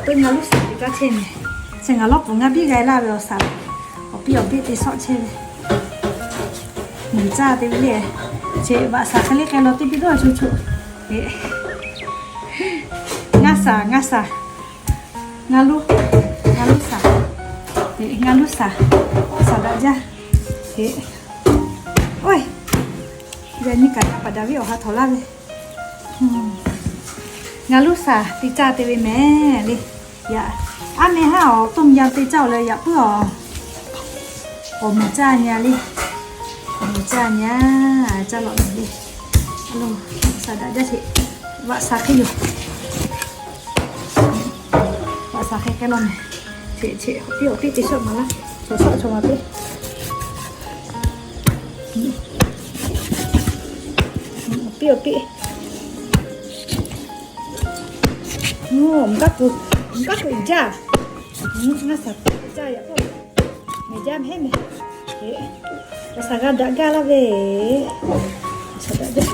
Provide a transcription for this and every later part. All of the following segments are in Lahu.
Peuˬ ngaˬ luˇ saˍ teꞈ kaˇ chehˇ mehˍ. Chi ngaˬ lawˉ pfuhˍ ngaˇ biˇ g'a laˇ ve awˬ saˍ, awˬ piˇ awˬ piˇ te shawˆ chehˇ ve. Mui caˇ te ve le. Chi vaꞈ saˍ hk'e le k'ai law teˇ biˇ dawˇ a choˬ choˬ. Ngaˇ saˍ, ngaˇ saˍ, ngaˇ luˇ, ngaˇ luˇ saˍ, ngaˇ luˇ saˍ, saˍ daꞈ jaˇ. Oˇ, yaꞈ nyi kaꞈ yaˇ paˍ Daˍviˆ awˬ ha htawnˍ laˇ ve. Ngaˇ luˇ saˍ te caˇ te ve mehˍ le. Yaꞈ, aˉ meh haˉ awˬ ต้มยำ te caˇ-oˬ leh yaꞈ puiˉ awˬ, awˬ mui caˇ nyi le. Awˬ mui caˇ nyi, caˇ lawꞈ mehˍ le. Saˍ daꞈ jaˇ sheˍ. Vaꞈ saˍ hk'e yoˬ. Vaꞈ saˍ hk'e k'ai law mehˍ. Chi chi awˬ piˇ awˬ piˇ te shawˆ ma laˇ. Chaw shawˆ chaw ma piˇ. Awˬ piˇ awˬ piˇ. Mvuhˇ kaˆ kuiˬ, mvuhˇ kaˆ kuiˬ jaˇ. Ngaˇ saˍ te caˇ yaꞈ k'o, mehˍ jaˇ mehˍ mehˍ. Awˬ saˍ g'a daꞈ gaˇ laˇ ve. Awˬ saˍ daꞈ jaˇ.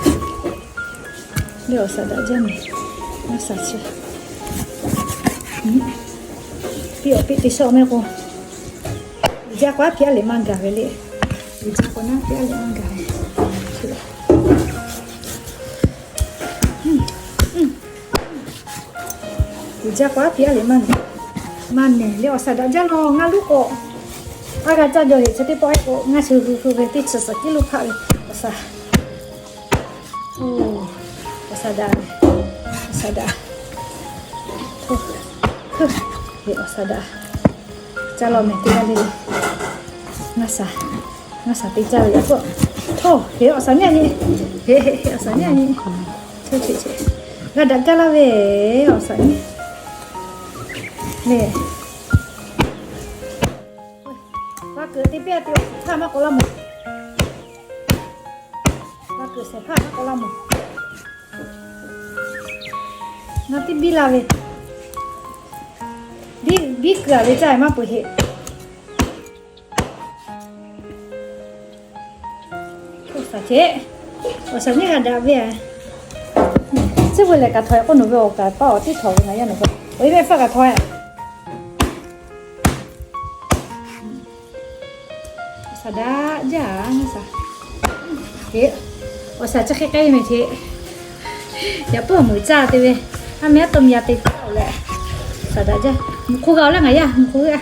Le awˬ saˍ daꞈ jaˇ mehˍ. Ngaˇ saˍ chi. Piˇ awˬ piˇ te shawˆ mehˍ k'o, uiˍ jaˇ k'o aˉ hpiꞈ aˉ lehˬ maˇ gaˬ ve le. Uiˍ jaˇ k'o naˉ hpiꞈ aˉ lehˬ maˇ gaˬ ve. Uiˍ jaˇ k'o aˉ hpiꞈ aˉ lehˬ maˇ gaˬ. Maˇ mehˍ le awˬ saˍ daꞈ jaˇ law. Ngaˇ luˇ k'o, aˉ g'a caˇ jaw heꞈ chi teˇ pawˆ k'o ngaˇ shu hu hu ve teˇ chi suhˍ kiˉ luˇ hpaˆ ve awˬ saˍ. Awˬ saˍ daꞈ, awˬ saˍ daꞈ. Awˬ saˍ daꞈ. Caˇ law mehˍ teˇ g'aˇ le le. Ngaˇ saˍ, ngaˇ saˍ te caˇ ve yaꞈ k'o, htawˇ heˍ awˬ saˍ nyi a nyi. Heˍ heˍ heˍ awˬ saˍ nyi a nyi. G'a daꞈ gaˇ laˇ ve awˬ saˍ nyi. Le, g'a kuiˬ te piˇ a te awˬ hpaˇ maˇ k'awꞈ laˇ mawˬ. G'a kuiˬ shehˍ hpaˇ maˇ k'awꞈ laˇ mawˬ. Ngaˬ teˇ biˇ la ve, biˇ kuiˬ a ve caˇ maˇ peuˬ heˆ. Awˬ saˍ ceˆ, awˬ saˍ nyi g'a daꞈ ve a. Chi beuꞈ lehˬ kaꞈ htawꞈ k'oˆ nawˬ ve awˬ kaˍ paˇ awˬ tiˉ htawꞈ ve ngaˬ yaˇ nawˬ ve awˬ e mehˆ hpfuhˇ kaꞈ htawꞈ e. Awˬ saˍ daꞈ jaˇ a ngaˇ saˍ. Awˬ saˍ chi hk'e k'ai mehˍ ceˆ. Yaꞈ puiˉ awˬ mui caˇ te ve, aˉ meh aˉ ต้มยำ te caˇ-oˬ leh. Saˍ daꞈ jaˇ. Mvuhˬ hk'oˆ g'a-oˬ laˇ ngaˬ yaˇ, mvuhˬ hk'oˆ g'a.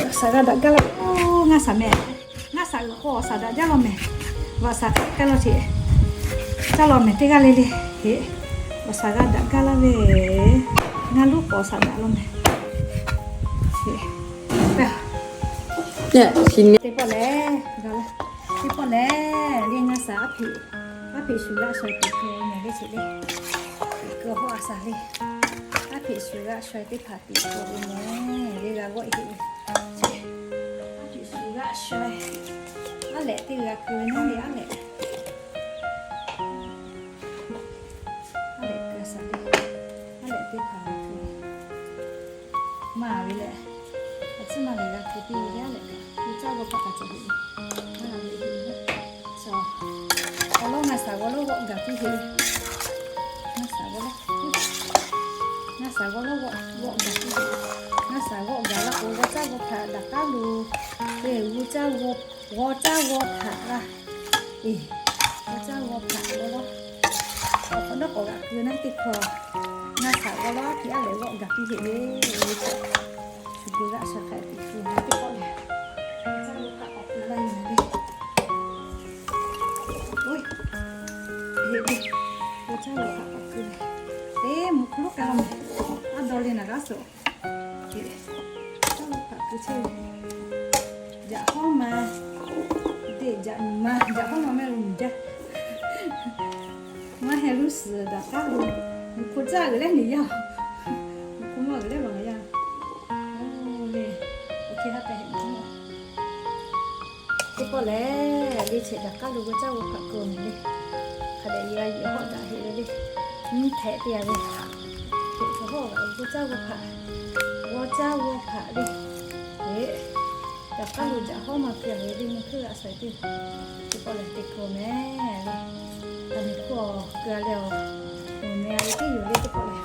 Awˬ saˍ g'a daꞈ gaˇ laˇ. Ngaˇ saˍ mehˍ. Ngaˇ saˍ g'uiˬ k'o awˬ saˍ daꞈ jaˇ law mehˍ. Vaꞈ saˍ hk'e k'ai law ceˆ. Caˇ law mehˍ teˇ g'aˇ le le. Heˆ, awˬ saˍ g'a daꞈ gaˇ laˇ ve. Ngaˇ luˇ k'o awˬ saˍ daꞈ law mehˍ. Teˇ pawˆ lehˬ, le ngaˇ saˍ aˉ hpeꞈ, aˉ hpeꞈ shuˍ g'aˆ shuˍ teꞈ kuiˬ mehˍ le ceˆ le. Kuiˬ hawˉ a saˍ le. Aˉ hpeꞈ shuˍ g'aˆ shuˍ teˇ hpaˍ teꞈ kuiˬ ve mehˍ le g'a g'awˆ e heˆ ve. Aˉ hpeꞈ shuˍ g'aˆ shuˍ, aˉ lehꞈ teˇ g'aˇ kuiˬ ve naˉ le aˉ lehꞈ. Aˉ lehꞈ kuiˬ a saˍ le. Aˉ lehꞈ teˇ hpaˍ g'a kuiˬ ve maˇ ve leh, a ciˉ maˇ lehˬ g'a kuiˬ piˇ ve aˉ lehꞈ kaꞈ, g'uˇ caˇ g'awˇ hpaꞈ kaꞈ cawˬ heˆ ve. Maˇ g'a ve heˆ ve. Awˬ lawˉ ngaˇ saˍ g'awˇ lawˉ g'awˆ gaˬ piˇ heˆ ve. Ngaˇ saˍ g'awˇ lawˉ, ngaˇ saˍ g'awˇ lawˉ g'awˆ gaˬ piˇ heˆ ve. Ngaˇ saˍ g'awˆ gaˬ laˇ k'o g'awˇ caˇ g'awˇ hpaꞈ daꞈ k'aˉ lo, g'awˇ caˇ g'awˇ, g'awˇ caˇ g'awˇ hpaꞈ laˇ. Eˬ, g'awˇ caˇ g'awˇ hpaꞈ g'awˇ lawˉ. Awˬ hk'awꞈ nawˉ k'awꞈ g'aꞈ kuiˬ naˉ teˇ hkawˇ. Ngaˇ saˍ g'awˇ lawˉ aˉ hpeꞈ aˉ lehꞈ g'awˆ gaˬ piˇ heˆ ve. Shuˍ g'uiˬ g'aˆ shuˍ hk'a tiꞈ kuiˬ na teˇ pawˆ lehˬ, g'awˇ caˇ g'awˇ hpaꞈ k'awꞈ kuiˬ laˇ ve na le. G'awˇ caˇ g'awˇ hpaꞈ k'awꞈ kuiˬ lehˬ, teˇ mvuhˬ hk'oˆ lo k'ai law mehˍ. Aˉ dawˇ le naˬ g'aˇ suhˍ. Caˇ g'awˇ hpaꞈ kuiˬ chehˇ ve. Jaꞈ hawˉ ma, deˇ jaꞈ nyi ma, jaꞈ hawˉ ma mehˆ lo nyi jaˇ. Maˇ heˆ lo suhˍ daꞈ k'aˉ lo, mvuhˬ hk'oˆ caˇ g'uiˬ lehˬ nyi yaˇ. Mvuhˬ hk'oˆ maˇ g'uiˬ lehˬ maˇ g'a yaˇ. Oˇ le, awˬ hk'e haˉ pehꞈ heˆ. Teˇ pawˆ lehˬ, le cheꞈ daꞈ k'aˉ lo g'awˇ caˇ g'awˇ hpaꞈ kuiˬ mehˍ le. Hk'a dehꞈ yeˬ g'a yeˬ hawˉ daꞈ heˆ ve le. Nyiˇ hpehꞈ te a ve. Teꞈ kuiˬ hawˉ g'aꞈ g'awˇ caˇ g'awˇ hpaꞈ, g'awˇ caˇ g'awˇ hpaꞈ le. Eˬ, daꞈ k'aˉ lo jaꞈ hawˉ ma kuiˬ a ve le nyi hkeuˇ g'aꞈ shuˍ te. Teˇ pawˆ lehˬ teˇ hkawˇ mehˍ le. A nyi hkawˇ kuiˬ a leh awˬ, mehˍ a ve teˇ yoˬ le teˇ pawˆ lehˬ.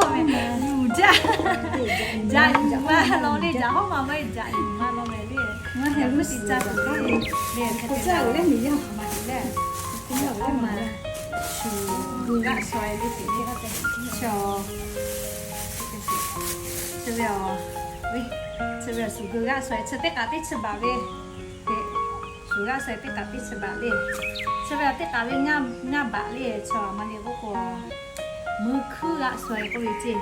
hkawˇ ve, yuˬ jaˇ. Jaꞈ yuˬ ma law le, jaꞈ hawˉ ma maˇ jaꞈ yuˬ ma law mehˍ le. Maˇ heˆ, g'uˇ suhˍ ca tuˬ le, le hk'e te le. Shuˍ g'uiˬ g'aˆ shaw e le te le. Chi ve, chi ve, shuˍ g'uiˬ g'aˆ shaw e chi teˇ k'aꞈ teˇ chi baꞈ ve. Shuˍ g'aˆ shaw e teˇ k'aꞈ teˇ chi baꞈ le. Chi ve teˇ k'aꞈ ve ngaˇ baꞈ le. Chi a ma le k'oˆ k'o, mui hkuiˇ g'aˆ shaw e k'oˆ ve ceˇ.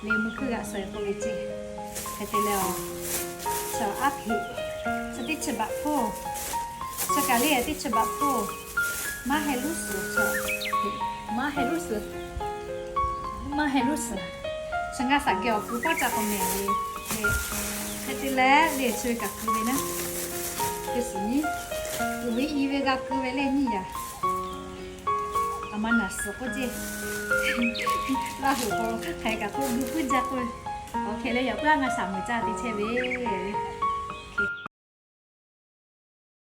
Le mui hkuiˇ g'aˆ shaw e k'oˆ ve ceˇ. Hk'e te leh a, chi aˉ hpeꞈ, chi teˇ chi baꞈ hpoˇ, chi kaꞈ le teˇ chi baꞈ hpoˇ, maˇ heh luˉ suhˍ, maˇ heh luˉ suhˍ, maˇ heh luˉ suhˍ. Chi ngaˇ shaˍ geh awˬ kuiˬ pawˆ ca k'awꞈ mehˍ ve le. Hk'e te leh le chi ve kaꞈ keu ve naˉ, keu suhˍ nyi, uiˍ ve i ve g'a keu ve le nyiˇ yaꞈ. A ma naˍ suhˍ k'oˆ ceˇ. Laˇ huˍ k'o hk'aˬ hk'e kaꞈ k'oˆ gu puiˉ jaˇ k'oˆ ve. Awˬ hk'e leh yaꞈ puiˉ a ngaˇ shaˍ meuˍ caˇ te chehˇ ve.